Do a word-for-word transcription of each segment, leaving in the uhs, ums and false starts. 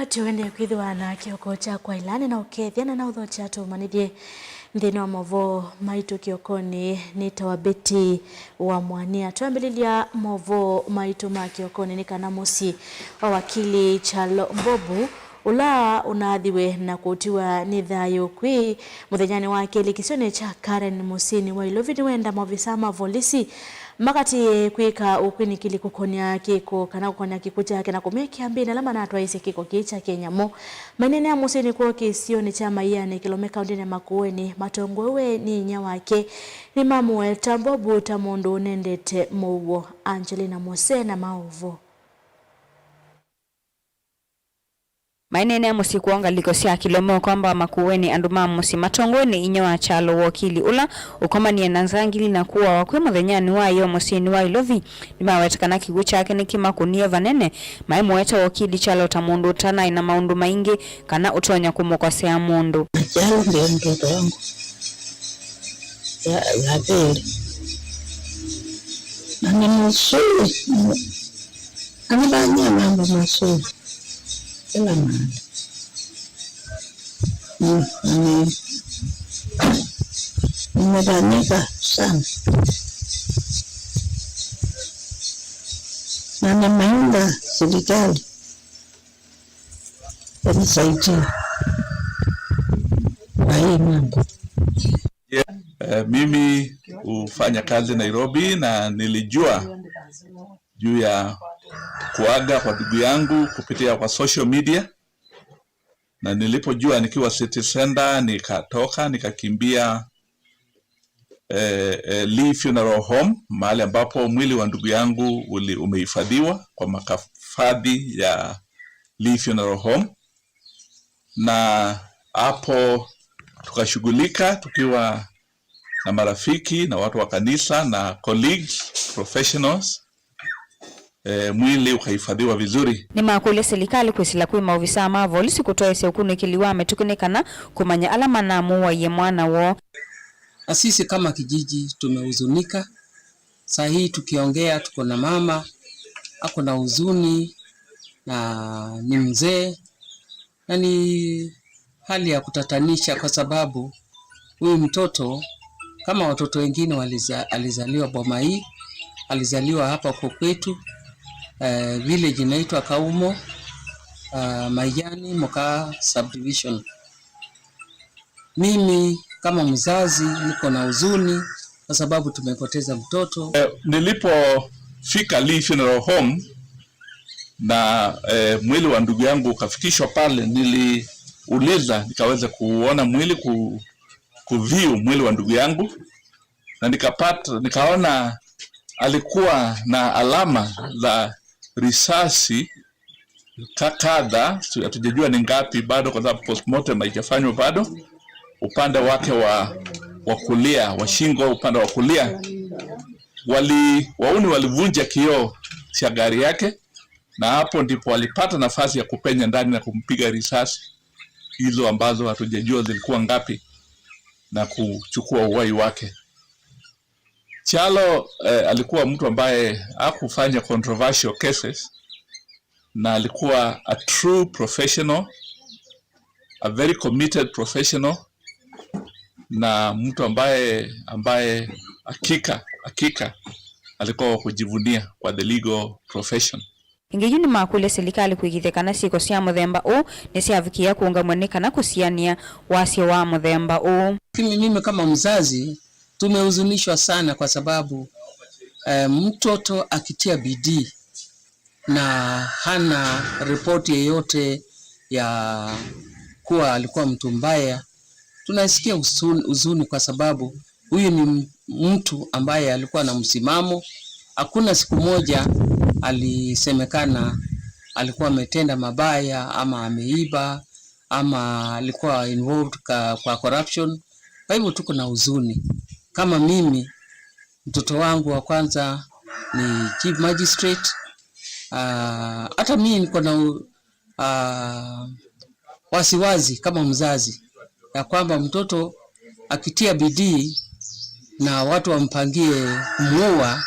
Tũendee kwĩthĩwa na kĩoko kya kwaĩla, nĩnaũkethya na naũthokya tũmanyĩthye nthĩnĩ wa maũvoo maitũ kĩokonĩ. Nĩtawa Betty wa Mwania. Twambĩlĩlya maũvoo maitũ ma kĩokonĩ nĩ kana mũsyĩ wa wakili Kyalo Mbobu, ũla ũnaathiwe na kũtiwa nĩ thayũ kwĩ mũthenyanĩ wa kelĩ kĩsionĩ kya Karen mũsyĩnĩ wa Ilovi, nĩwenda maovisa ma volisi makatĩĩe kwĩka ũkwinĩkĩli kũkonya kĩko kana kũkonya kĩkw'ũ kyake na kũmekĩa mbĩnĩ ala manatwaĩĩsye kĩko kĩĩ kya kĩnyamũ. Maineenea mũsyĩnĩ kwoo kĩsionĩ kya Maianĩ, Kĩlome kaũndĩnĩ ya Makueni, matongoewe nĩ inyia wake, nĩmamũweta Mbobu ta mũndũ ũnendete mũuo. Angelina Mose na maũvoo. Maineenea mũsyĩ kwoo ngalĩko sya Kĩlome ũkomba wa Makueni, andũ ma mũsyĩ matongoewe nĩ inyia wa Kyalo, wokili ũla ũkomanie na nzangili na kũawa kwĩ mũthenyanĩ wa ĩyoo mũsyĩnĩ wa Ilovi, nĩmaweta kana kĩkw'ũ kyake nĩkĩmakũnie vanene. Maimũweta wokili Kyalo ta mũndũ ũtanaĩ na maũndũ maingĩ kana ũtonya kũmũkosea mũndũ. Kyalo ndiye mtoto wangu ya, ya pili. Na ni mzuri. Anafanyia mambo mazuri kila mahali. Mm, ame-, nimedhanika sana. Na nimeomba serikali inisaidie kwa hii mambo. Yeah, eh, mimi hufanya kazi Nairobi na nilijua juu ya kuaga kwa ndugu yangu kupitia kwa social media, na nilipojua nikiwa City Center, nikatoka, nikakimbia, eh, eh, Lee Funeral Home, mahali ambapo mwili wa ndugu yangu uli-, umehifadhiwa kwa makafadhi ya Lee Funeral Home. Na hapo tukashughulika tukiwa na marafiki na watu wa kanisa na colleagues, professionals, eh, mwili ukahifadhiwa vizuri. Nĩmakũlya silikalĩ kwĩsĩla kwĩ maovisaa ma volisi kũtwaĩsya ũkunĩkĩli wa mĩtũkĩ nĩ kana kũmanya ala manamũwaie mwana woo. Na sisi kama kijiji tumehuzunika. Saa hii tukiongea, tuko na mama ako na huzuni na ni mzee, na ni hali ya kutatanisha kwa sababu huyu mtoto kama watoto wengine waliza-, alizaliwa boma hii, alizaliwa hapa kwa kwetu, eh, village inaitwa Kaumo, eh, Maiyani, Mokaa subdivision. Mimi kama mzazi niko na huzuni kwa sababu tumepoteza mtoto. Eh, nilipofika Lee Funeral Home na, eh, mwili wa ndugu yangu ukafikishwa pale, niliuliza nikaweza kuona mwili, ku-, kuview mwili wa ndugu yangu, na nikapata, nikaona alikuwa na alama za risasi ka-, kadha, tu-, hatujajua ni ngapi bado, kwa sababu postmortem haijafanywa bado, upande wake wa, wa kulia, wa shingo, upande wa kulia. Wali-, wauni walivunja kioo cha gari yake, na hapo ndipo walipata nafasi ya kupenya ndani na kumpiga risasi hizo ambazo hatujajua zilikuwa ngapi na kuchukua uhai wake. Kyalo, eh, alikuwa mtu ambaye hakufanya controversial cases, na alikuwa a true professional, a very committed professional, na mtu ambaye, ambaye hakika, hakika alikuwa wa kujivunia kwa the legal profession. Ĩngĩ yu nĩmakũlya silikalĩ kũĩkĩĩthya kana syĩko sya mũthemba ũũ nĩsyavikĩĩa kũũngamw'a nĩ kana kũsianĩa wasyo wa mũthemba ũũ. Lakini mimi kama mzazi tumehuzunishwa sana kwa sababu, eh, mtoto akitia bidii na hana ripoti yeyote ya kuwa alikuwa mtu mbaya, tunasikia huzun-, huzuni kwa sababu huyu ni m-, mtu ambaye alikuwa na msimamo. Hakuna siku moja alisemekana alikuwa ametenda mabaya ama ameiba ama alikuwa involved ka-, kwa corruption. Kwa hivyo tuko na huzuni. Kama mimi, mtoto wangu wa kwanza ni chief magistrate. Ah, hata mimi niko na u-, ah, wasiwasi kama mzazi ya kwamba mtoto akitia bidii na watu wampangie kumuua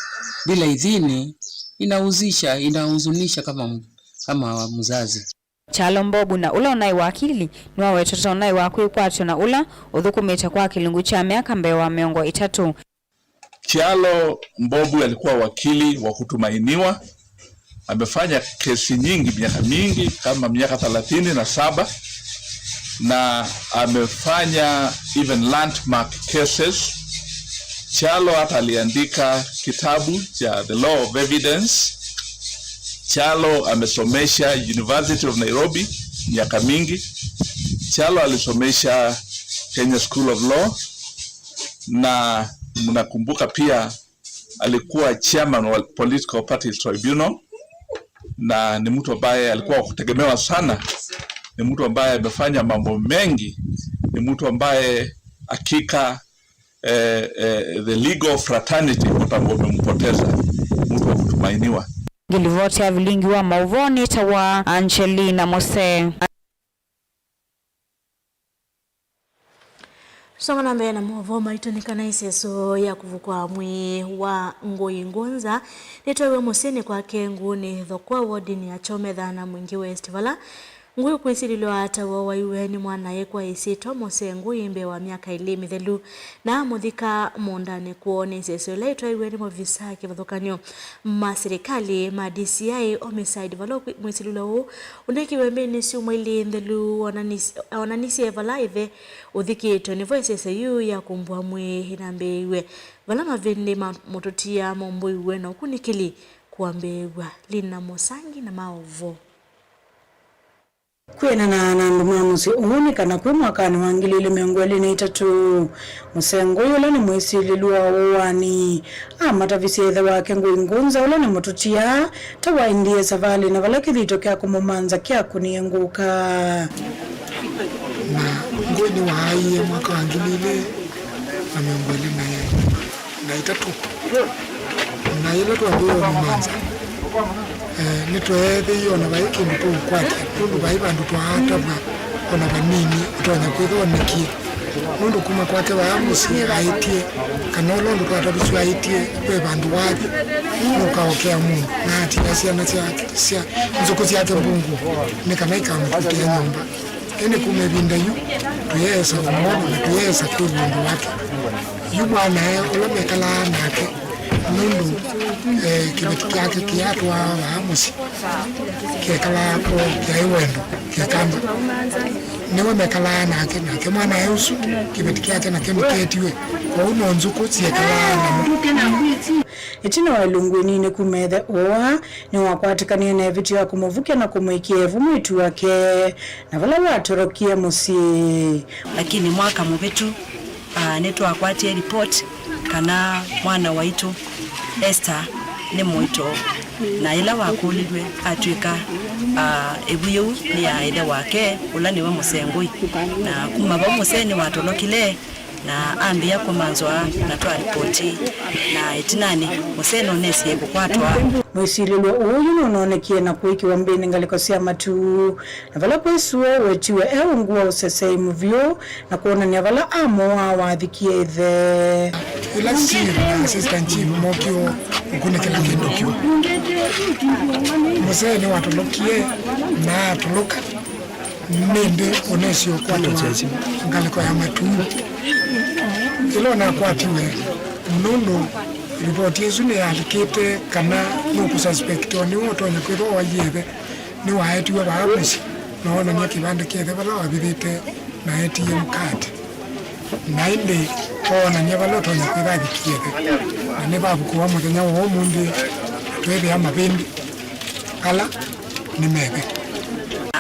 bila idhini, inahuzisha, inahuzunisha kama m-, kama mzazi. Kyalo Mbobu, na ũla ũnaĩ wakili, nĩwawetete ũnaĩ wa kwĩkwatyo na ũla ũthũkũmĩte kwa kĩlungu kya myaka mbee wa mĩongo ĩtatũ. Kyalo Mbobu alikuwa wakili wa kutumainiwa. Amefanya kesi nyingi, miaka mingi, kama miaka thelathini na saba, na amefanya even landmark cases. Kyalo hata aliandika kitabu cha The Law of Evidence. Kyalo amesomesha University of Nairobi miaka mingi. Kyalo alisomesha Kenya School of Law, na mnakumbuka pia alikuwa chairman wa Political Parties Tribunal, na ni mtu ambaye alikuwa wa kutegemewa sana. Ni mtu ambaye amefanya mambo mengi. Ni mtu ambaye hakika, eh, eh, the legal fraternity wote ambao wamempoteza, mtu wa kutumainiwa. Ngilivoti ya vilingi wa mauvoo nĩtawa Angelina Mose. Tũsonga na mbee na maũvoo maitũ, nĩ kana ĩseso ya kũvukwa mwĩĩ wa Ngũi Ngunza nĩtwaiwe mũsyĩnĩ kwake Nguunĩ Thokwa, wodinĩ ya Chometha na Mwingi West, vala Ngũi ũkwĩsilĩlw'a ta wowaiwe nĩ mwanae kwa ĩsyĩtwa Mose Ngũi mbee wa myaka ĩlĩ mĩthelu, na amũthika mũũndanĩ kwoo. Nĩ ĩseso ĩla ĩtwaiwe nĩ maovisaa kĩvathũkany'o ma silikalĩ ma D C I homicide, vala mwĩsilĩlwa ũũ ũnekiwe mbĩnĩ syumwa ilĩ nthelu. Onanis-, onanisye vala ĩthe ũthikĩtwe, nĩvo ĩseso yĩu ya kũmbũa mwĩĩ ĩnambĩĩiwe, vala mavĩndĩ ma mũtũtia mombũiwe na ũkunĩkĩli kũambĩĩw'a. Lina Mũsangi na maũvoo. Kwĩanana na andũ ma mũsyĩ ũũ, nĩ kana kwĩ mwakanĩ wa ngili ilĩ mĩongo ĩlĩ na itatũ, Mose Ngũi ũla nĩ mwĩsilĩlw'a wa ũaani amatavisye ĩthe wake Ngũi Ngunza ũla nĩ mũtũtia ta waendie savalĩ, na vala kĩthito kya kũmũmanza kyakũnie ngũka. Na Ngũi nĩwaaie mwaka wa ngili ilĩ na mĩongo ĩlĩ na itatũ, na yĩla twambĩĩe ũmũmanza, eh, nĩtweethĩie o na vai kĩndũ tũũkwatya, nũndũ vai vandũ twaatavw'a o na vanini ũtonya kwĩthwa onekie. Nũndũ kuma kwake vaa mũsyĩ aĩtye, kana ũla ũndũ twatavisye aĩtye, ve vandũ wathi, nũkaokea mũndũ, na atia syana syake, sya nzũkũ syake mbungũ, nĩ kana ikamũkutĩa nyũmba. Ĩndĩ kuma ĩvinda yu, tũyeesa ũmwona na tũyeesa kwĩw'a ũndũ wake. Yu mwanae ũla mekalaa nake, nũndũ, eh, kĩveti kyake kĩatwaa vaa mũsyĩ, kyekalaa kwoo, kyaĩ wendo, kĩkamba. Nĩwe mekalaa nake, nake mwanae ũsu, kĩveti kyake nakyo nĩketiwe, kwoou no nzũkũ syekalaa namo. Ĩtina wa ĩlungu ĩnini kuma ĩthe ũa, nĩwakwatĩkanie na ĩvĩtyo ya kũmũvukya na kũmũĩkĩa ĩvu mwĩĩtu wake, na vala watorokie mũsyĩ. Lakini mwaka mũvĩtu, ah, nĩtwakwatie ripoti kana mwana waitũ Esther nĩ mũito, na ĩla wakũlilw'e atw'ĩka, ah, ĩvu yĩu nĩ ya ĩthe wake, ũla nĩwe Mose Ngũi. Na kuma vau Mose nĩwatolokile, na ambĩĩa kũmanzwa na twaripoti, na ĩtinanĩ Mose nũnesie kũkwatwa. Mwĩsilĩlw'a ũũ yu nũnoonekie na kũĩkĩwa mbĩnĩ ngalĩko sya matu, na vala kwĩ sua wetiwe e ungu wa ũsesei mũvyũ na kwonany'a vala amũaa wathikie ĩthe. Ĩla chief na assistant chief mokie ũkunĩkĩla kĩndũ kĩu, Mose nĩwatolokie na atoloka. Nĩndĩ ũnesi ũkwatĩwa ngalĩko ya matu. Ĩla ũnakwatiwe, nũndũ ripoti ĩsu nĩyalikĩte kana nũkũsuspectiwa nĩwe ũtonya kwĩthwa waie ĩthe, nĩwaetiwe vaa mũsyĩ na onany'a kĩvandĩ kya ĩthe vala wavithĩte na A T M card. Na ĩndĩ oonany'a vala ũtonya kwĩtha avikie ĩthe, na nĩvavukũwa mũthenya wa ũmũnthĩ, tweethĩa mavĩndĩ ala nĩ meve.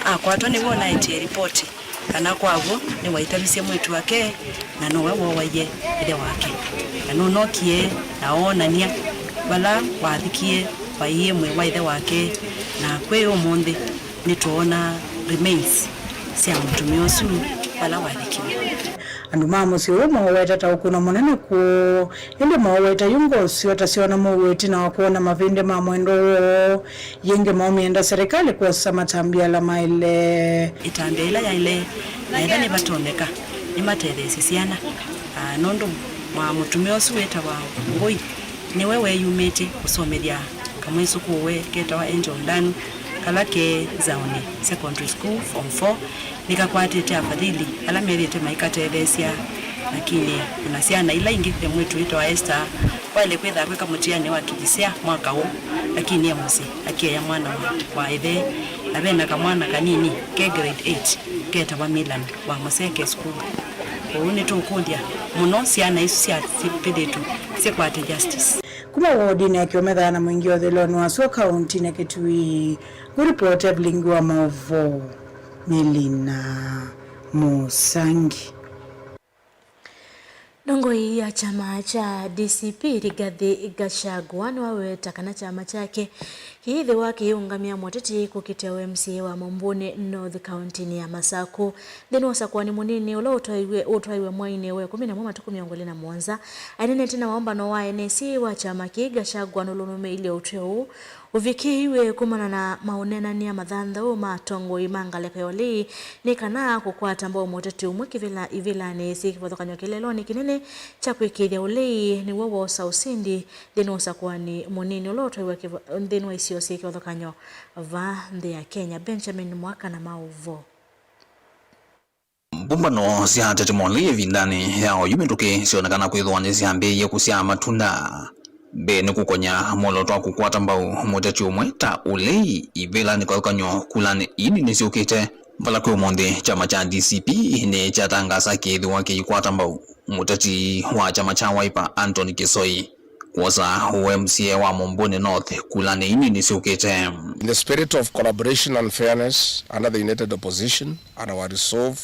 Akwatwa nĩw'o ũnaetie ripoti kana kwa w'o nĩwaitavisye mwĩĩtu wake na nowe wooaie ĩthe wake, na nũnokie na oonany'a vala wavikie, waiie mwĩĩ wa ĩthe wake, na kwĩ ũmũnthĩ nĩtwoona remains sya mũtumĩa ũsu vala wavikiwe. Andũ ma mũsyĩ ũũ mooweta ta ũkũno mũnene kwoo, ĩndĩ mooweta yu ngoo syoo ta syona mũuo ĩtina wa kwona mavĩndĩ ma mwendwa woo. Yĩngĩ maũmĩenda serĩkalĩ kwosa matambya ala maĩle. Ĩtambya ĩla yaĩle, na ĩla nĩvatonyeka, nĩmatetheesye syana. Ah, nũndũ mwa mũtumĩa ũsu wĩtawa Ngũi, nĩwe weeyumĩtye kũsomethya kamwĩsũkũũwe ketawa Angel Ndanu, Kala ke Nzaũnĩ Secondary School Form four nĩkakwatĩte afadhili ala methĩĩtwe maikatetheesya, lakini o na syana ila ingĩ, ve mwĩĩtu wĩtawa Esther waĩle kwĩtha akwĩka mũtiani wa kĩlĩsya mwaka ũũ, lakini e mũsyĩ akĩea mwana wa, wa ĩthe, na ve na kamwana kanini ke grade eight ketawa Milan wa Mũseke School. Kwoou nĩtũkũlya mũno syana isu sya syĩthĩĩtwe syĩkwate justice. Kuma wodinĩ ya Kĩũmethana, Mwingĩ Otheloni wa Sua, kaũntinĩ ya Kitui, ngũripoti ya vilingi wa maũvoo Melina Mũsangi. Ndongoi ya kyama kya D C P Rigathi Gachagua nĩwaweta kana kyama kyake kĩyĩthĩwa kĩyĩũngamya mũteti kũkitĩa ũ M C A wa Mũmbũnĩ North kaũntinĩ ya Masaku. Nthĩnĩ wa ũsakũani mũnini ũla ũtwaiwe, ũtwaiwe mwainĩ wa ĩkũmi na ũmwe matukũ mĩongo ĩlĩ na mũonza, anenete na waũmbano wa N S A wa kyama kĩĩ, Gachagua nũlũnũmĩilye ũtw'ĩo ũũ ũvikĩĩiw'e kumana na maũneenany'a mathanthau ma atongoi ma ngalĩko ya ũlei nĩ kana kũkwata mbau mũteti ũmwe kĩvĩla, ivĩlanĩ syĩ kĩvathũkany'o kĩlelonĩ kĩnene kya kwĩkĩĩthya ũlei nĩw'o woosa ũsindi nthĩnĩ wa ũsakũani mũnini ũla ũtwaiwe kĩva-, nthĩnĩ wa isio syĩ kĩvathũkany'o vaa nthĩ ya Kenya. Benjamin Mwaka na maũvoo. Mbũmbano sya ateti ma ũlei ĩvindanĩ ya oyu mĩtũkĩ syonekana kwĩthĩwa nĩsyambĩĩie kũsyaa matunda. Mbee nĩ kũkonya mwolooto wa kũkwata mbau mũteti ũmwe ta ũlei ivĩlanĩ kĩvathũkany'o kulanĩ ii nini syũkĩte, vala kwĩ ũmũnthĩ kyama kya D C P nĩkyatangaasa kĩĩthĩwa kĩikwata mbau mũteti wa kyama kya Wiper Anthony Kĩsoi kwosa ũ M C A wa Mũmbũnĩ North kulanĩ ii nini syũkĩte. In the spirit of collaboration and fairness under the united opposition and our resolve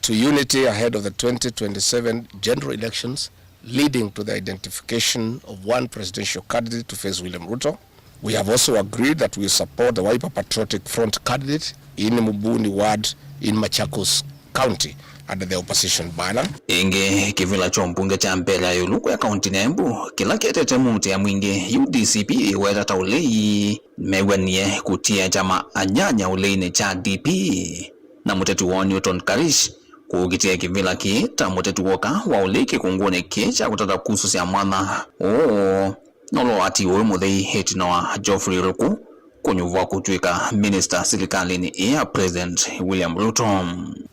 to unity ahead of the twenty twenty-seven general elections leading to the identification of one presidential candidate to face William Ruto, we have also agreed that we support the Wiper Patriotic Front candidate in Mubuni ward in Machakos County under the opposition banner. Ĩngĩ, kĩvĩla kya ũmbunge kya Mbeere ya Ĩũlũ kũya kaũntinĩ ya Embu, kĩla kĩetete mĩuutĩ ya mwingĩ, yu D C P ĩweta ta ũlei mew'anie kũtia kyama anyanya ũleinĩ kya D P, na mũteti woo Newton Karish kũkitĩa kĩvĩla kĩĩ ta mũteti woka wa ũlei kĩkũngũnĩ kĩĩ kya kũtata kusũsya mwanya ũũ. Nũlũati ũyũ mũthei ĩtina wa Geoffrey Ruku kũnyuvwa kũtw'ĩka minista silikalĩnĩ ĩĩ ya President William Ruto.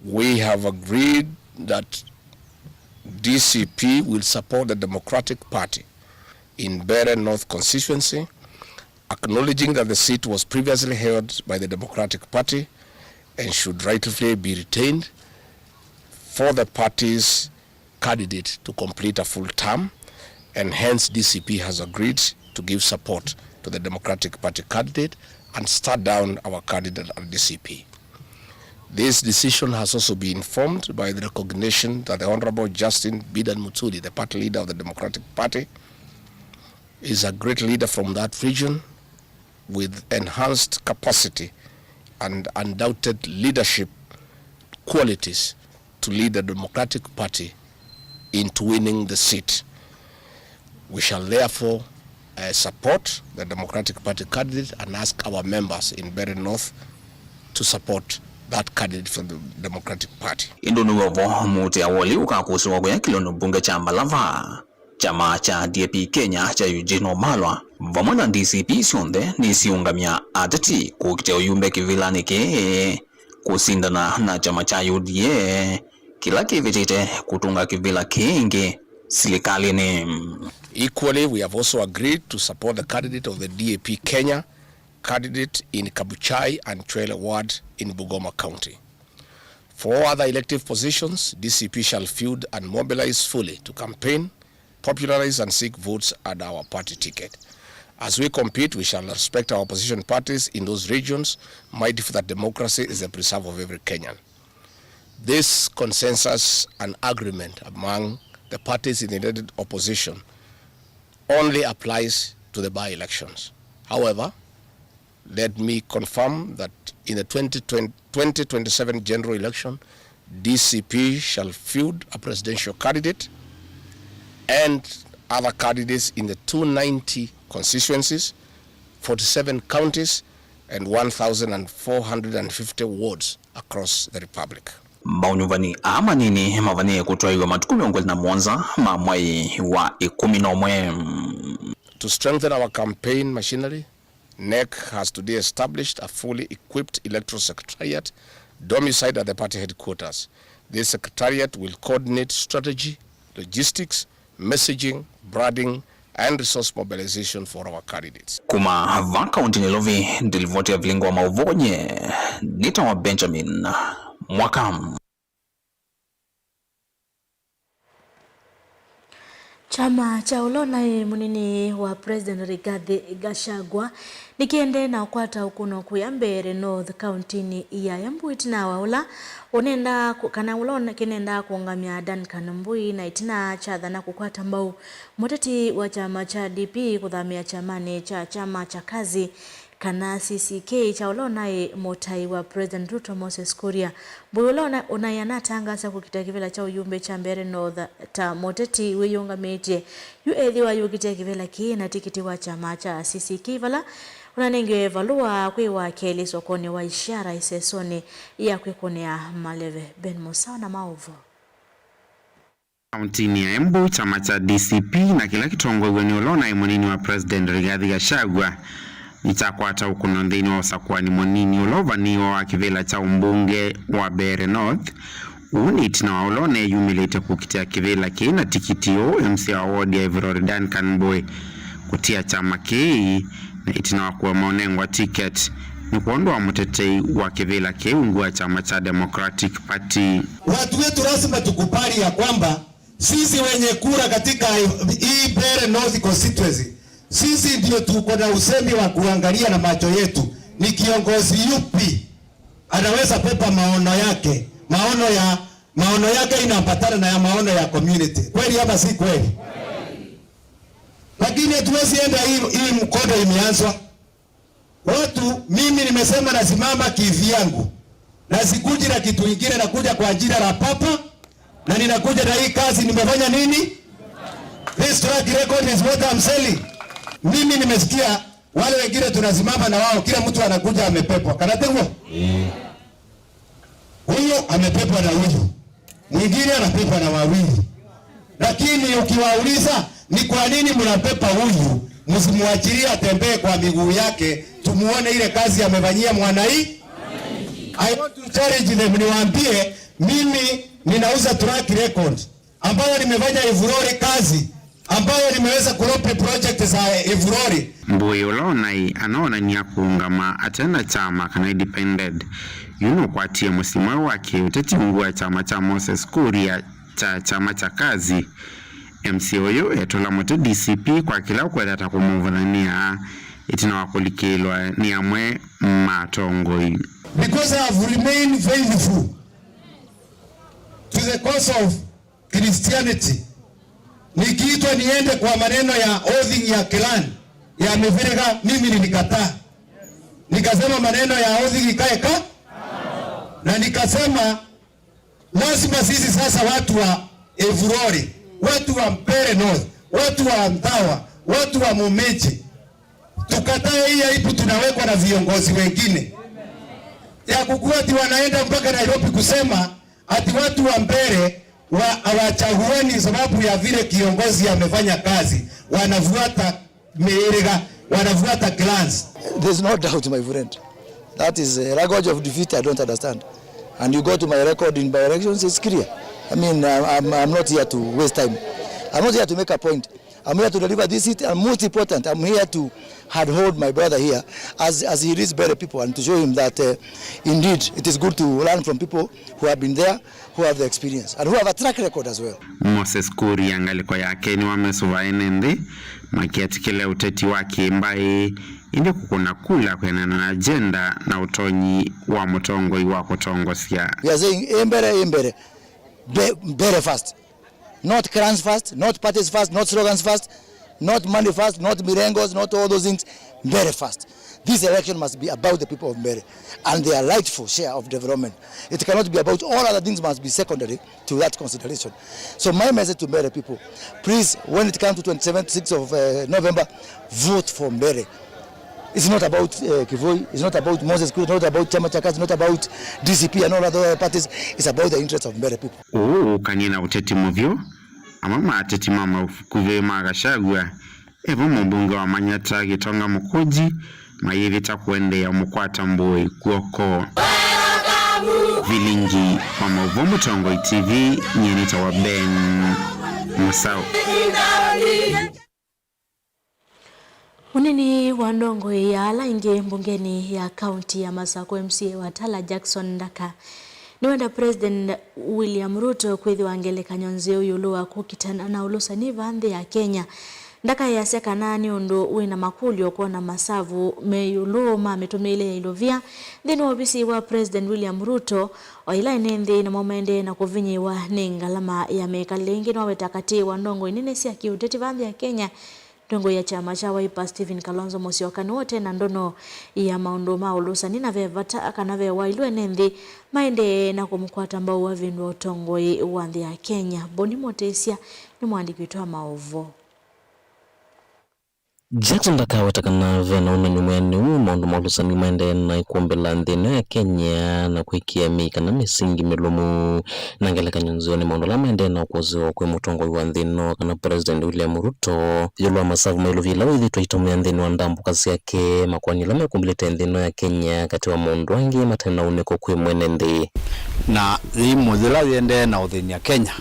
We have agreed that D C P will support the Democratic Party in Mbeere North constituency, acknowledging that the seat was previously held by the Democratic Party and should rightfully be retained for the party's candidate to complete a full term, and hence D C P has agreed to give support to the Democratic Party candidate and start down our candidate at D C P. This decision has also been informed by the recognition that the Honorable Justin Bidan Muturi, the party leader of the Democratic Party, is a great leader from that region with enhanced capacity and undoubted leadership qualities to lead the Democratic Party into winning the seat. We shall therefore, uh, support the Democratic Party candidate and ask our members in Mbeere North to support that candidate from the Democratic Party. Ĩndĩ nĩw'o vo mũutĩa wa ũlei ũkakũsĩwa kũya kĩlĩonĩ mbunge kya Malava. Kyama kya D A P Kenya kya Eugene Wamalwa vamwe na D C P syonthe nĩsiũngamya ateti kũkitĩa ũyumbe kĩvĩlanĩ kĩĩ kũsindana na kyama kya U D A kĩla kĩvĩtĩte kũtũnga kĩvĩla kĩĩ ĩngĩ silikalĩnĩ. Equally, we have also agreed to support the candidate of the D A P Kenya candidate in Kabuchai and Chwele ward in Bungoma County. For all other elective positions, D C P shall field and mobilize fully to campaign, popularize and seek votes under our party ticket. As we compete, we shall respect our opposition parties in those regions, mindful that democracy is the preserve of every Kenyan. This consensus and agreement among the parties in the united opposition only applies to the by-elections. However, let me confirm that in the twenty twenty, twenty twenty-seven general election, D C P shall field a presidential candidate and other candidates in the two ninety constituencies, forty-seven counties, and one thousand four hundred fifty wards across the republic. Maũnyuvani aa manini mavanĩe kũtwaĩw'a matukũ mĩongo ĩlĩ na mũonza ma mwai wa ĩkũmi na ũmwe. To strengthen our campaign machinery, NEC has today established a fully equipped electoral secretariat domiciled at the party headquarters. This secretariat will coordinate strategy, logistics, messaging, branding, and resource mobilization for our candidates. Kuma va kaunti Nairobi, ndilivoti ya vilingo wa mauvonye, nitawa Benjamin Mwaka. Kyama kya ũla ũnaĩ mũnini wa President Rigathi Gachagua nĩkĩendee na ũkwata ũkũno kũya Mbeere North kauntinĩ ya Embu ĩtina wa ũla ũnenda kũ-, kana ũla ũne-, kĩnendaa kũũngamya Duncan Mbui na ĩtina kyathana kũkwata mbau mũteti wa kyama kya D P kũthamĩa kyamanĩ kya kyama kya Kazi kana C C K kya ũla ũnaĩ mũtai wa President Ruto Moses Kuria. Mbui ũla ũna-, ũnaĩ anatangaasa kũkita kĩvĩla kya ũyumbe kya Mbeere North ta mũteti wĩyũngamĩtye yu ethĩwa ayũkitĩa kĩvĩla kĩĩ na tikiti wa kyama kya C C K vala ũnanengiwe valũa kwĩ wa kelĩ sokonĩ wa Ishara ĩsesonĩ ya kwĩkũnĩa maleve. Ben Musawa na maũvoo. Kauntinĩ ya Embu, kyama kya D C P na kĩla kĩtongoew'e nĩ ũla ũnaĩ mũnini wa President Rigathi Gachagua nĩkyakwata ũkũno nthĩnĩ wa ũsakũani mũnini ũla ũvaniwe wa kĩvĩla kya ũmbunge wa Mbeere North. Ũu nĩ ĩtina wa ũla ũneyumĩlĩte kũkitĩa kĩvĩla kĩĩ na tikiti ũũ M C A wa ward ya Ivurore Duncan Mbui kũtia kyama kĩĩ, na ĩtina wa kũema ũnengwa ticket nĩ kwondũ wa mũtetei wa kĩvĩla kĩĩ ungu wa kyama kya Democratic Party. Watu wetu lazima tukubali ya kwamba sisi wenye kura katika hii Mbeere North constituency, sisi ndio tuko na usemi wa kuangalia na macho yetu, ni kiongozi yupi anaweza pepa maono yake, maono ya, maono yake inaambatana na ya maono ya community. Kweli ama si kweli? Lakini hatuwezi enda hii, hii mkondo imeanzwa. Watu, mimi nimesema nasimama kivyangu. Na sikuji na kitu ingine, nakuja kwa jina la Papa, na ninakuja na hii kazi nimefanya nini? This track record is what I'm selling. Mimi nimesikia wale wengine tunasimama na wao, kila mtu anakuja amepepwa. Kanategwa? Eh. Huyu amepepwa na huyu. Mwingine anapepwa na wawili. Lakini ukiwauliza, "Ni kwa nini mnapepa huyu? Msimwachilie atembee kwa miguu yake, tumuone ile kazi amefanyia mwanai." I want to challenge them, niwaambie, mimi ninauza track record ambayo nimefanya Ivurore kazi, ambayo nimeweza kurope project za Ivurore. Mbui ũla ũnaĩ anoonany'a kũũngama ate na kyama kana independent. Yu nũkwatie mũsyĩ mweũ wa kĩũteti ungu wa kyama kya Moses Kuria kya kyama kya Kazi. M C A ũyũ etũla mũtĩ D C P kwa kĩla ũkwetha ta kũmũvũthanĩa ĩtina wa kũlikĩlwa nĩ amwe ma atongoi. Because I have remained faithful to the cause of Christianity, nikiitwa niende kwa maneno ya oathing ya clan, ya mĩvĩrĩga, mimi nilikataa. Nikasema maneno ya oathing ikae ka, na nikasema lazima sisi sasa watu wa Ivurore, watu wa Mbeere North, watu wa Nthawa, watu wa Mũmĩnje, tukatae hii aibu tunawekwa na viongozi wengine ya kukua ati wanaenda mpaka Nairobi kusema ati watu wa Mbeere wa, hawachaguani sababu ya vile kiongozi amefanya kazi, wanafuata mĩhĩrĩga, wanafuata clans. There's no doubt, my friend. That is a language of defeat I don't understand. And you go to my record in by-elections, it's clear. I mean, I'm, I'm, I'm not here to waste time. I'm not here to make a point. I'm here to deliver this seat, and most important, I'm here to handhold my brother here as, as he leads Mbeere people, and to show him that, uh, indeed, it is good to learn from people who have been there, who have the experience, and who have a track record as well. Moses Kuria ngalĩko yake nĩwamesũva ene nthĩ makĩatĩkĩle ũteti wa kĩmbaĩ, ĩndĩ kũkũna kula kwĩanana na agenda na ũtonyi wa mũtongoi wa kũtongosya. We are saying, "Ĩ Mbeere, ĩ Mbeere, Mbe-, Mbeere first." Not clans first, not parties first, not slogans first, not money first, not mirengos, not all those things. Mbeere first. This election must be about the people of Mbeere and their rightful share of development. It cannot be about all other things, must be secondary to that consideration. So my message to Mbeere people, please, when it comes to twenty-seventh, sixth of, uh, November, vote for Mbeere. It's not about, uh, Kivoi, it's not about Moses Kuria, it's not about Chama cha Kazi, it's not about D C P and all other parties. It's about the interests of Mbeere people. Ũũ ũkanie na ũteti mũvyũ, amwe ma ateti ma makuvĩ ma Gachagua, evo mũmbunge wa Manyata Gitonga Mũkũnji, mayĩvĩta kũendeea mũkwata mbũĩ kw'oko. Vilingi wa maũvoo Mũtongoi T V, nyie nĩtawa Ben Mũsaũ. Mũnini wa ndongoi ya ala aingĩ mbungenĩ ya kaunti ya Masakũ, M C A wa Tala, Jackson Ndaka, nĩwenda President William Ruto kwĩthĩwa ngelekany'o nzeo ĩũlũ wa kũkitana na ũlũsani vaa nthĩ ya Kenya. Ndaka easya kana nĩ ũndũ wĩ na makũlyo kwona masavu me ĩũlũ ma mĩtũmĩĩle ya ilovia nthĩnĩ wa ovisi wa President William Ruto, o ĩla ene nthĩ namo maendee na kũvinyĩĩwa nĩ ngalama ya mĩkalĩle. Ĩngĩ nĩwaweta katĩ wa ndongoi nene sya kĩũteti vaa nthĩ ya Kenya, ndongoi ya kyama kya Wiper Stephen Kalonzo Musyoka nĩwe ũte na ndono ya maũndũ ma ũlũsani, na ve vata kana ve waĩlu ene nthĩ maendee na kũmũkwata mbau avĩndũa ũtongoi wa nthĩ ya Kenya. Boni Mũtĩsya nĩ mũandĩki witũ wa maũvoo. Jackson Ndaka aweta kana ve na ũmanyũ mwĩanĩu maũndũ ma ũlũsani maendee na ĩkũmbĩla nthĩ ĩno ya Kenya na kwĩkĩa mĩĩ kana mĩsingi mĩlũmu. Na ngelekany'o nzeo nĩ maũndũ ala maendee na ũkũsĩĩwa kwĩ mũtongoi wa nthĩ ĩno kana President William Ruto ĩũlũ wa masavu ma ilovia ila wĩthĩĩtwe aitũmĩa nthĩnĩ wa ndambũka syake, makoani ala mekũmbĩlĩte nthĩ ĩno ya Kenya, katĩ wa maũndũ angĩ mate na ũnĩko kwĩ mwene nthĩ. Na yĩimũ yĩla yĩendee na ũthĩny'a Kenya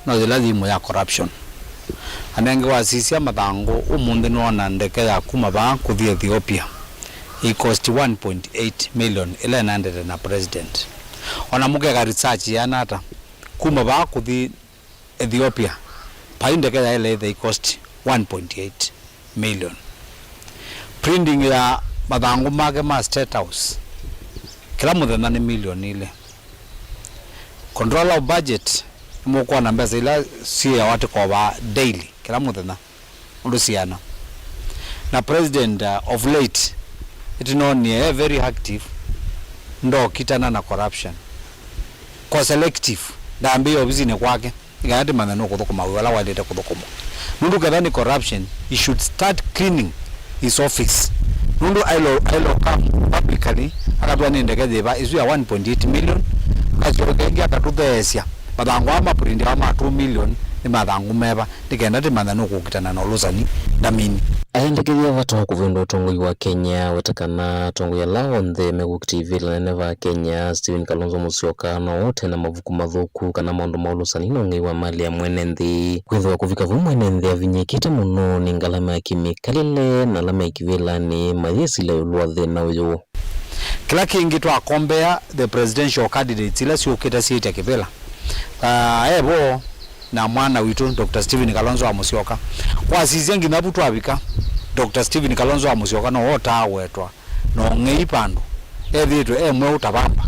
no yĩla yĩimũ ya corruption. Anenge wasisya mathangũ ũmũnthĩ nĩwona ndeke ya kuma vaa kũthi Ethiopia ĩ cost one point eight million ĩla ĩnaendete na president. Ona mũkeka research yĩana ata, kuma vaa kũthi Ethiopia, vai ndeke yaĩle ĩthe ĩ cost one point eight million. Printing ya mathangũ make ma State House kĩla mũthenya nĩ milioni ilĩ. Controller of budget, nĩmũkwona mbesa ila syĩawa tĩkovaa daily, kĩla mũthenya, ũndũ siana. Na president, uh, of late, ĩtinonie e very active, ndokitana na corruption. Ko selective, ndambĩĩa ovisinĩ kwake, nĩ kana tĩmanya nũkũthũkũma wĩa ũla waĩlĩte kũthũkũmwa. Nũndũ ketha nĩ corruption, he should start cleaning his office. Nũndũ ailo, ailo come publicly, akatw'a nĩ ndeke yĩva ĩsu ya one point eight million, akasyoka ĩngĩ akatũtheesya mathangũ aa maprintiwa ma two million nĩ mathangũ meva, nĩ kenda tĩmanya nũkũkitana na ũlũsani ndamini. Aendekethya vata wa kũvĩndũa ũtongoi wa Kenya, weta kana atongoi ala onthe mekũkita ivĩla nene va Kenya, Stephen Kalonzo Musyoka, no ũte na mavuku mathũku kana maũndũ ma ũlũsani na ũng'ei wa malĩ ya mwene nthĩ. Kwĩthĩwa kũvika vau mwene nthĩ avinyĩĩkĩte mũno nĩ ngalama ya kĩmĩkalĩle na ala me kĩvĩlanĩ mayĩsilya ĩũlũ wa thĩna ũyũ. Kĩla kĩngĩ twa compare the presidential candidates ila syũkĩte syĩtya kĩvĩla, ah, e vo na mwana witũ Doctor Stephen Kalonzo wa Musyoka. Kwasisya nginya vu twavika, Doctor Stephen Kalonzo wa Musyoka no ũtaawetwa na ũng'ei vandũ, ethĩĩtwe e mweũ ta vamba.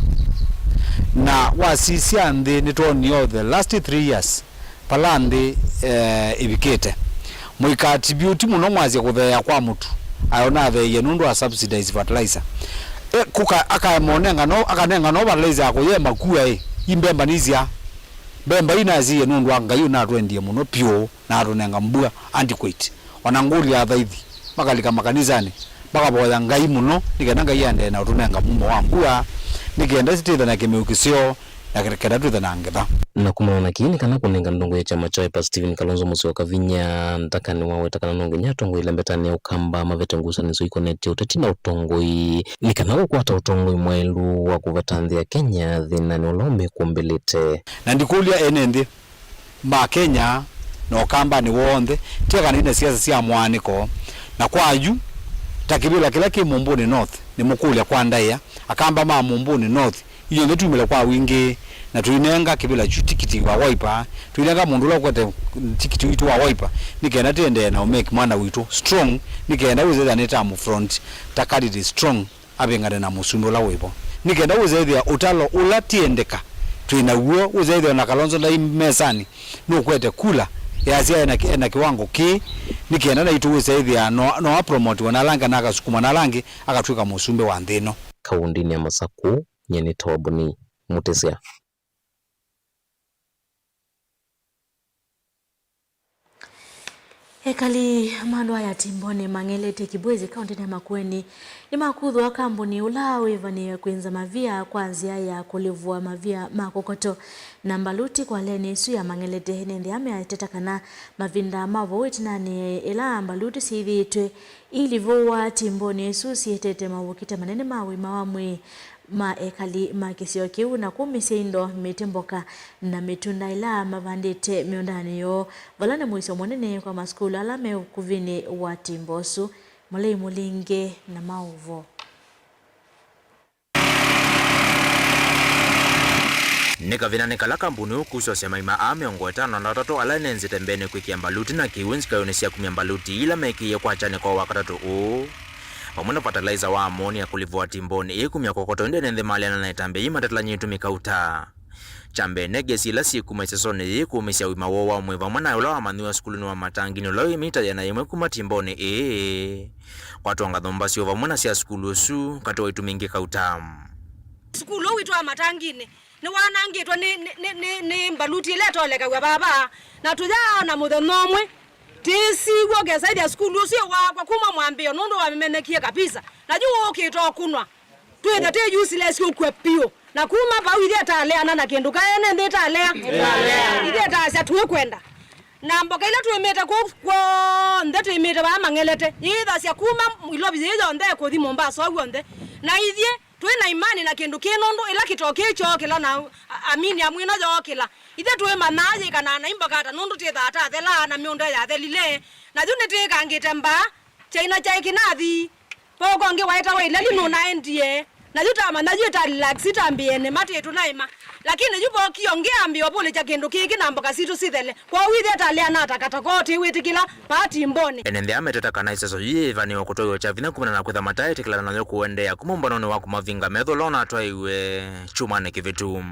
Na wasisya nthĩ nĩtwonie the last three years, vala nthĩ, eh, ĩvikĩte. Mũikaattribute mũno mwasya kũtheea kwa mũtu, ayo natheeie nũndũ wa subsidized fertilizer. E, kũka, akaema ũnenga no, akanenga no fertilizer ya kũyema kua ĩ, i mbemba nĩisyaa. Mbemba ii nasyaie nũndũ wa Ngai ũnatwendie mũno vyũ na atũnenga mbua adequate. Ona ngũlya athaithi makalika makanisanĩ, makavoya Ngai mũno nĩ kenda Ngai aendee na ũtũnenga mumo wa mbua, nĩ kenda sitwĩthe na kĩmeu kĩseo, na kenda twĩthe na ngetha. Na kumana na kĩĩ nĩ kana kũnenga ndongo ya kyama kya Wiper Stephen Kalonzo Musyoka vinya, Ndaka nĩwaweta kana no nginya atongoi ala mbetanĩ ya Ũkamba mavete ngusanĩsyo ikonetye ũteti na ũtongoi, nĩ kana kũkwata ũtongoi mwaĩlu wa kũveta nthĩ ya Kenya thĩnanĩ ũla ũmĩkũmbĩlĩte. Na ndikũlya ene nthĩ ma Kenya na Ũkambanĩ w'onthe, tyo kana ina siasa sya mũaanĩko. Na kwa yu, ta kĩvĩla kĩla kĩ Mumbuni North, nĩmũkũlya kwa ndaĩa, Akamba ma Mumbuni North, inyw'onthe tumĩle kwa wingĩ, na tũinenga kĩvĩla kyu tikiti wa Wiper, tũinenga mũndũ ũla ũkwete tikiti witũ wa Wiper, nĩ kenda tĩendee na ũmake mwana witũ strong, nĩ kenda wĩsethĩa nĩ term front ta candidate strong. Avĩngane na mũsumbĩ ũla wĩ vo, nĩ kenda wĩsethĩa ũtalo ũla tiendeka twĩ naw'o, wĩsethĩa o na Kalonzo ndaĩ mesanĩ, nũkwete kula, easya ena, ena kĩwango kĩĩ, nĩ kenda naitũ wĩsethĩa no, no apromotiwe na ala angĩ, na akasukumwa na ala angĩ, akatw'ĩka mũsumbĩ wa nthĩ ĩno. Kaũndĩnĩ ya Masakũ, nyie nĩ Toboni Mũtĩsya. Ekali ma andũ aya Timboni, Mang'elete, Kibwezi, kaũntĩnĩ ya Makueni, nĩmakuthũa kambuni ũla wĩvanĩe kwĩnza mavia kwa nzĩa ya kũlĩvũa mavia ma kokoto na mbaluti kwa leni ĩsu ya Mang'elete. Ene nthĩ aa meteta kana mavinda ma vau ĩtinanĩ, ĩla mbaluti syĩthĩĩtwe ilivũwa Timboni ĩsu syĩtete maũvukĩte manene ma ũima wa mwĩĩ ma ekali ma kĩsio kĩu na kũmĩsya indo, mĩtĩ, mboka na mĩtunda ĩla mavandĩte mĩũndanĩ yoo, vala nĩ mũisyo mũnene kwa masukulu ala me ũkuvinĩ wa timbo ũsu. Mũlei Mũlinge na maũvoo. Nĩ kavindanĩ kala kambuni ũũ kusosya maima aa mĩongo ĩtano na atatũ ala enenzĩte mbeenĩ kwĩkĩa mbaluti na kĩw'ũ nzikaĩonĩ sya kumya mbaluti ila mekĩie kwa kyanĩko wa katatũ ũũ, vamwe na fertilizer wa ammonia kũlivũa Timboni ĩĩ kumya kokoto, ĩndĩ ene nthĩ maleana na ĩtambya yĩĩ matatelany'a ĩtumi kauta. Kya mbee, nĩ ngesi ila syĩ kuma ĩsesonĩ yĩĩ kũũmĩsya ũima woo wa mwĩĩ vamwe na ũla wamanyĩw'a sukulunĩ wa Matanginĩ ũla wĩ mita ĩana yĩmwe kuma Timboni ĩĩ. Kwatwa ngatho mbasyo vamwe na sya sukulu ũsu katĩ wa itumi ingĩ kauta. Sukulu ũũ witũ wa Matanginĩ nĩwanangĩtwe nĩ, nĩ, nĩ, nĩ, nĩ mbaluti ĩla ĩtolekaw'a vava, na tũyaaona mũthenya ũmwe. Tĩsĩ w'o ũkesaĩthya sukulu ũsu ĩwakwa kuma mwambĩĩo nũndũ wamĩmenyekie kabisa. Na yu ũkĩte ũkũnwa. Twĩthe twĩ useless ũkw'e piũ. Na kuma vau ithyĩ ĩtaleana na kĩndũ kaene nthĩ ĩtalea. Ithyĩ ĩtaasya tũkwenda. Na mboka ila twĩmĩte kũu kw'onthe twĩmĩte vaa Mang'elete. Yĩĩthasya kuma Ilovi yĩĩ yonthe kũthi Mombasa ũu w'onthe. Na ithyĩ twĩ na imani na kĩndũ kĩĩ nũndũ ĩla kĩtoo kĩĩ kyookĩla na a-, aminiamu ĩno yookĩla. Ithyĩ tũĩmanyaa yĩkanaa na imboka ata nũndũ twĩthaa tathelaa na mĩũnda yathelile. Na yu nĩtwĩkangĩte mbaa. Kyaina kyaĩ kĩnathi, vauka ũngĩ waĩtawa Ileli nũnaendie. Na yu tamanya yu ĩta relax, itambĩene matĩtũ naĩma. Lakini yu vokie ũngĩ ambĩe ũvũlĩkya kĩndũ kĩkĩ na mboka sitũ sithele. Kwoou ithyĩ ĩtalea na takataka ũũ tĩwĩtĩkĩla vaa Timboni. Ene nthĩ aa meteta kana ĩseso yĩĩ yĩvanĩwe kũtwaĩwa kya vinya kumana na kwĩtha mataetĩkĩlana nayo kũendeea kuma ũmbanonĩ wa kũmavinga metho ũla ũnatwaĩwe kyumanĩ kĩvĩtu.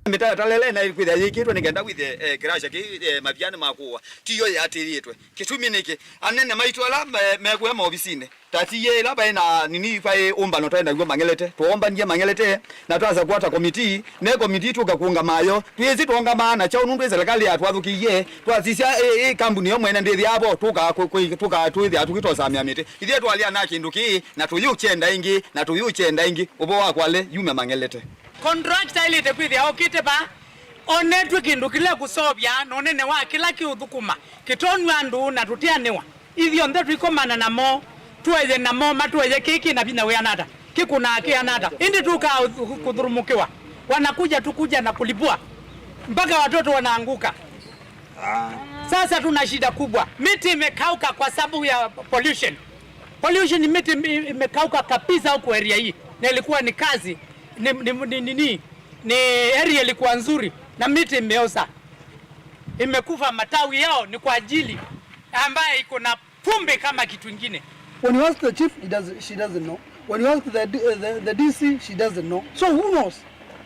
Mĩtalatala ĩla ĩnaĩ kwĩthĩa yĩkĩtwe nĩ kenda wĩthĩe, eh, kĩrasya kĩĩ, eh, mavianĩ ma kũũa tiyo yĩatĩĩtwe. Kĩtumi nĩkĩ? Anene maitũ ala me-, mekũya maovisinĩ, ta ti yĩĩ ĩla vaĩ na nini, vaĩ ũmbano twaĩ naw'o Mang'elete, twombanie Mang'elete, na twasa kwata komitii, ne komitii tũka kũũngama yo. Twĩsĩ twoongamaa na kyaũ nũndũ ĩ selekalĩ yatwathũkĩie, twasisya ĩ, ĩ kambuni yo mwene ndĩthĩaa vo, tũka kũ-, kũ-, tũka twĩthĩa tũkĩtosamĩa mĩtĩ. Ithyĩ twalea na kĩndũ kĩĩ, na tũyũkyenda ĩngĩ, na tũyũkyenda ĩngĩ, ũvoo wa kwale yume Mang'elete. Contractor aĩlĩte kwĩthĩa okĩte vaa, onetw'e kĩndũ kĩla kũseũvya na ũnene wa kĩla kĩũthũkũma, kĩtonw'a andũ na tũteanĩwa. Ithyonthe tũikomana namo, tũeye namo, matũeye kĩĩ kĩ na vinya wĩana ata, kĩkũnaa kĩana ata, ĩndĩ tũkaa kũthũrũmũkĩwa. Wanakuja tu kuja na kulipua. Mpaka watoto wanaanguka. Sasa tuna shida kubwa. Miti imekauka kwa sababu ya pollution. Pollution, miti ime-, imekauka kabisa huku area hii. Na ilikuwa ni kazi, ni, ni, ni, ni, ni, ni area ilikuwa nzuri, na miti imeoza. Imekufa, matawi yao ni kwa ajili ambaye iko na vumbi kama kitu ingine. When you ask the chief, he does, she doesn't know. When you ask the, the, the D C, she doesn't know. So who knows?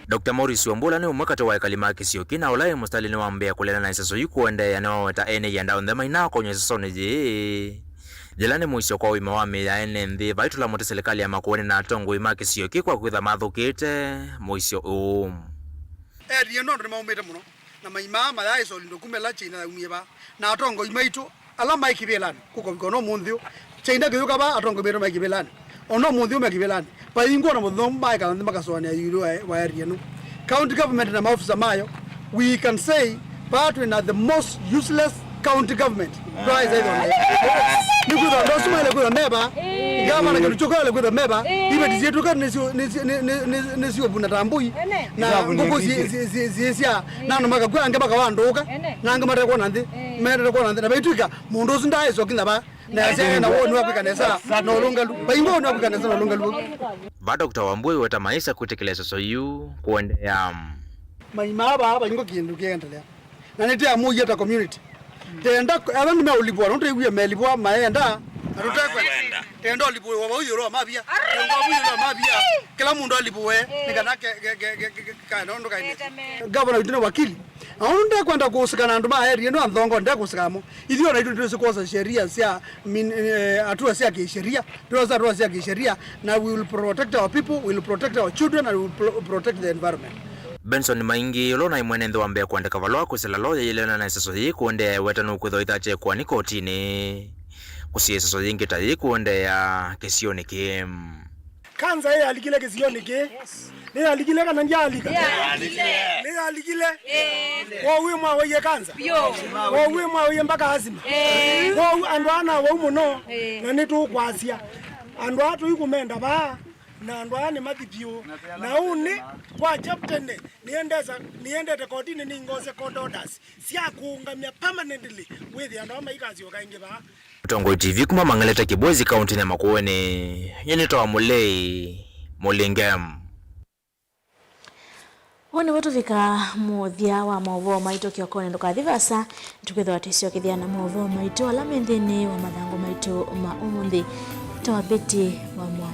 Doctor Maurice Wambua nĩ ũmwe katĩ wa ekali ma kĩsio kĩ na ũla e mũsitalĩnĩ wa mbee kũleana na ĩseso yu kũendeea nĩwaweta ene ianda onthe mainakonywa ĩsesonĩ yĩĩ. Yĩla nĩ mũisyo kwa ũima wa mĩĩ ya ene nthĩ, vaitũla mũtĩ silikalĩ ya Makueni na atongoi ma kĩsio kĩ kwa kwĩtha mathũkĩte mũisyo ũũ. Ethie no andũ nĩmaũmĩte mũno, na maima aa mayaĩ solindo kuma ĩla China yaumie vaa, na atongoi maitũ ala maĩ kĩvĩlanĩ kũkovika ona ũmũnthĩ ũũ. China kĩyũka vaa, atongoi maitũ maĩ kĩvĩlanĩ. Ona ũmũnthĩ ũũ me kĩvĩlanĩ. Vaingwa na mũthenya ũmwe maekala nthĩ makasũanĩa ĩũlũ wa, wa area ĩno. County government na maofisa mayo, we can say, vaa twĩ na the most useless county government. Twaĩsa ĩthwa nĩ kwĩthwa andũ asu maĩle kwĩthwa me vaa. Ngavana kĩndũ kyũka aĩle kwĩthwa me vaa. Iveti syĩtũka nĩsyo, nĩsyo, nĩ, nĩ, nĩ, nĩsyũvuna ta mbũi. Na ngũkũ syĩ, syĩ, syĩ, syĩsya, na andũ makakw'a, angĩ makawandũũka, na angĩ matekwona nthĩ, metekwona nthĩ. Na vaitw'ĩka mũndũ ũsu ndaaĩswa kinya vaa. Na ese na woni wa kwĩka nesa na ũlũngalu. Vaingwa woni wa kwĩka nesa na ũlũngalu. Va Doctor Wambua weta maisa kwĩtĩkĩla ĩseso yu kũendeea. Maima aa vaa vaingwa kĩndũ kĩendelea. Na nĩtĩamũie ta community. Tenda, ala nĩmeũlipwa, nũndũ twĩw'ie melipwa maenda, na tũtekwenda. Tenda ũlipwe wa vau ĩũlũ wa mavia. Tenda vau ĩũlũ wa mavia. Kĩla mũndũ alipwe, nĩ kana ke, ke, ke, ke, ke, kae na ũndũ kaende. Gavana witũ nĩ wakili. Na ũndũ ndekwenda kũsika na andũ ma area ĩno, anthongo ndekũsika namo. Ithyĩ ona itũ nĩtwĩsĩ kwosa sheria sya min-, eh, hatua sya kisheria. Twĩosa hatua sya kisheria, na we will protect our people, we will protect our children, and we will pro-, protect the environment. Benson Maingi, ũla ũnaĩ mwene nthĩ wa mbee kũandĩka valũa kwĩsĩla loya yĩlena na ĩseso yĩĩ kũendeea, eweta nũkwĩthwa ĩthakyekũa nĩ kotinĩ kũsiĩĩa ĩseso yĩngĩ ta yĩĩ kũendeea kĩsionĩ kĩĩ. Kanza ĩyalikile kĩsionĩ kĩĩ. Nĩyalikile kana ndyalika? Nĩyalikile. Nĩyalikile. Ĩĩ. Kwoou mwawaie kanza? Vyũ. Kwoou mwawaie mpaka asima? Ĩĩ. Kwoou andũ aa nawau mũno, ĩĩ, na nĩtũkwasya. Andũ aa tũikũmenda vaa, na andũ aa nĩ mathi vyũ. Na ũnĩ kwa kyapteni, nĩendesa, nĩendete kotinĩ nĩingose court orders sya kũũngamya permanently wĩthĩa andũ aa maikasyoka ĩngĩ vaa. Mũtongoi T V kuma Mang'elete Kibwezi, kaũntĩnĩ ya Makueni, nyie nĩtawa Mũlei Mũlinge. Ũũ nĩw'o tũvika mũthya wa maũvoo maitũ kĩokonĩ. Ndũkathi vaasa, nĩtũkwĩthĩwa twĩsyokethya na maũvoo maitũ ala me nthĩnĩ wa mathangũ maitũ ma ũmũnthĩ. Nĩtawa Betty wa Mwa.